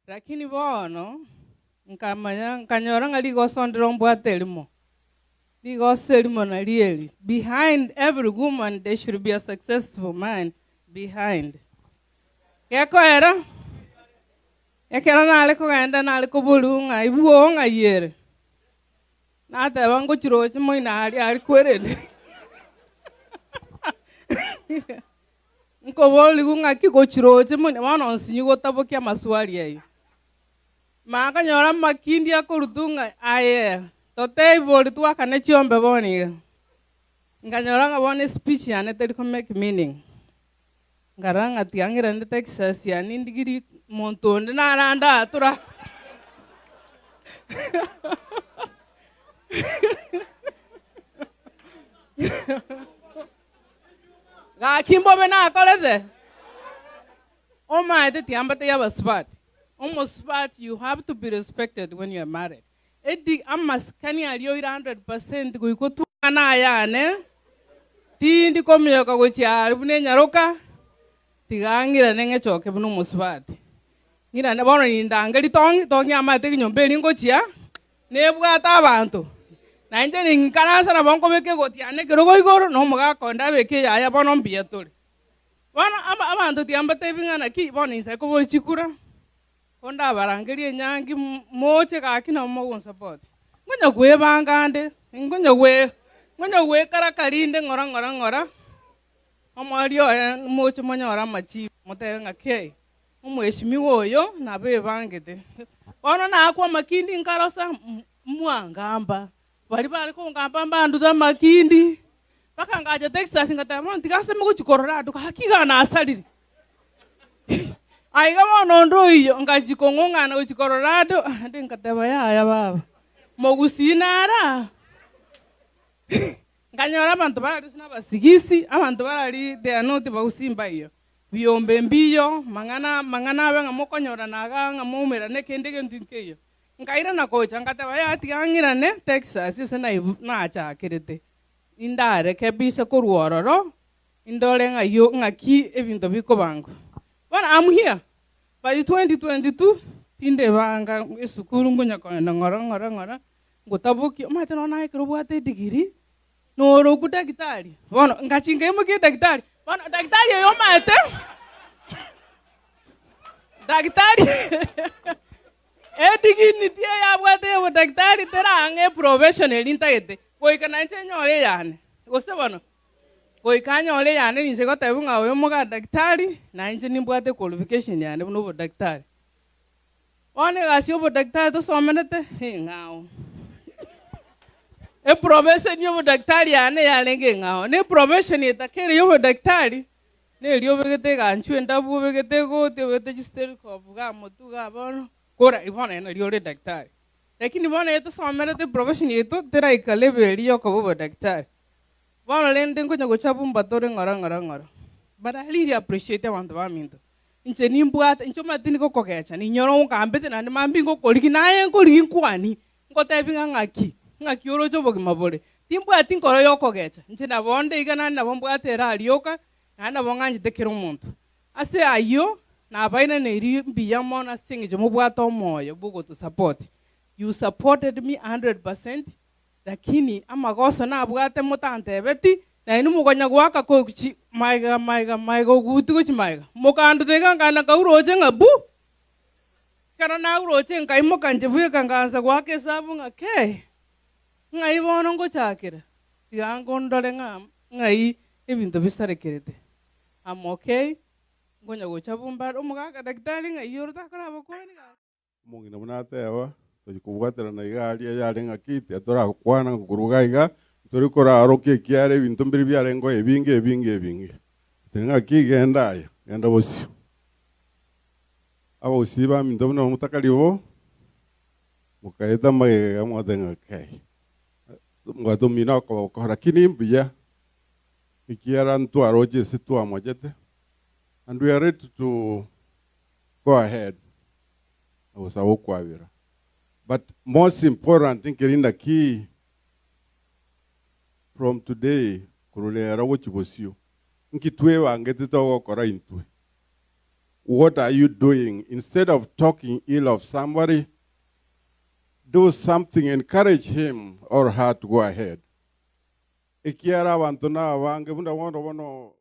Lakini bono nkamanya nkanyora ng'a rigoso ndire ombwate erimo, rigoso erimo nario eri, behind every woman there should be a successful man behind. Gekoera, ekero nare kogenda nare koborigwa ng'a ibwoo ng'ai ere? Nateba ngochia roche moino aria aria kwerende. Nkoborigwa ng'aki gochia roche moino, bono nsinyi gotabokia amaswali ayio. Mara nkanyora amakindi akorutwa ng'a aye totebie bori twakane chiombe bono iga. Nkanyora ng'a bono espeech yane teri ko make meaning. Nkarora ng'a tiga ng'irane Texas yaani ndigiri monto onde narande aa tora Gaki mbobe nakorete, omaete tiambate ya abasubati. Omosubati you have to be respected when you are married. Edi amasikani aria oire 100% goika otwang'ane ayane, tindi kominyoka gochia aria buna enyaroka, tiga ng'irane ng'echoke buna omosubati. Ng'irane bono nindange ritong'i, tongi amaete egenyomba eria ngochia, nebwate abanto. Na inche ning'ikaransa nabo nkobeka egoti yane ekerogo igoro, na omogaka onde abeke eyaya bono mbuya tore. Bono aba abanto tiga mbatebi ng'a naki, bono inse kobori chikura. Ko ndabarangerie enyangi moche gaki nabo mogonsupport. Nkonya kwebanga ande, nkonya gwe nkonya gwekarakari rinde ng'ora ng'ora ng'ora, omoerio oye moche monyore amachibu motebe ng'a kei, omweshimiwa oyo nabo ebangete. Bono naakwa amakindi nkarosa mwangamba, baria bare kongamba mbandute amakindi, mpaka ngacha Texas ngateba bono tiga nseme gochia korora ando gaki iga nasarire. Aiga bono onde oyio ngachia kong'ung'ana gochia korora ando, ande ngateba yaya baba, mogusii nare aa? Nkanyora abanto barari gose na abasigisi, abanto barari they are not bagusii mbaiyo, biombe mbiyo, mang'ana mang'ana abe ng'a mokonyorana igaa ng'a moumerane kende gento nkeiyo. Nkairana gocha ngateba yaya tiga ng'irane Texas ase naibu nachakerete, indarekebishe korwa ororo. Indore ng'ayio ng'aki ebinto bikobangwa. Bono am here by 2022 tindebanga esukuru nkonya kogenda ng'ora ng'ora ng'ora ngotabokia omanyete nonya naye ekero obwate edegree norokwa daktari bono ngachia nkaimokia edaktari bono daktari oyo omanyete daktari edignity eye abwate ya obodaktari tera ang'e eprofession eria ntagete goika nainche nyore eyane gose bono. Goika anyore eyane ninche gotebwa ng'a oyo moga daktari, na inche nimbwate equalification yane buna obodaktari. Bono egasi ya obodaktari tosomerete neng'ao. Eprofession ya obodaktari yane yarenge eng'ao, na eprofession etakere ya obodaktari, neria obegete eganchwa endabu, obegete egoti, obegete chistethoscope igaa motwe igaa bono, kora bono ere nario ore daktari. Lakini bono eye tosomerete eprofession yaito teraika level eria ya okoba obodaktari. Bono rende nkonya gocha bumba tore ng'ora ng'ora ng'ora. But I really appreciate abanto baminto. Inche nimbwate, inche omanyete tindi gokogecha, ninyore ongambete naende mambia ngokorigia naye nkorigia nkwani, ngotebi ng'a ng'aki, ng'aki oroche obogima bore. Timbwati nkoro ya okogecha, inche nabo onde iga naende nabo mbwate ere arioka, naende nabo ng'anchete kera omonto. Ase ayio, nabairaneiri mbuya mono ase eng'encho mobwate omoyo bw'ogotosupport. You supported me 100%, Lakini amagoso nabwate motantebeti, na inwe mokonya goaka gochia magega, magega, magega, oguti gochia magega. Mokanduta iga nkagenda nkauroche ng'a bu! Ekero nauroche nkaimoka inche bweka nkaansa goaka esabu ng'a kei, ng'ai bono ngochakera? Tiga ngondore ng'a ng'ai ebinto bisarekerete. I'm okay, nkonya gocha bombare, omogaka daktari ng'ai ore takora abakwani gaki. Omong'ina buna ateba, Tori kobwaterana iga aria yare ng'aki, tiga torakwana korwa iga iga, ntori korarokia ekiara ebinto mbire biarengeo ebinge ebinge ebinge. Tari ng'aki genda aye, genda bosio. Abagusii baminto buna motakari bo, mokaeta magega iga mwateba ng'a kai, mwatomina okoboko lakini mbuya, ekiara ntwaroche ase twamochete, and we are ready to go ahead na gosaba okwabera but most important nkeri naki from today korwa rero gochia bosio nki twebangete togokora intwe. What are you doing? Instead of talking ill of somebody, do something, encourage him or her to go ahead. Ekiara abanto na abange buna bono bono.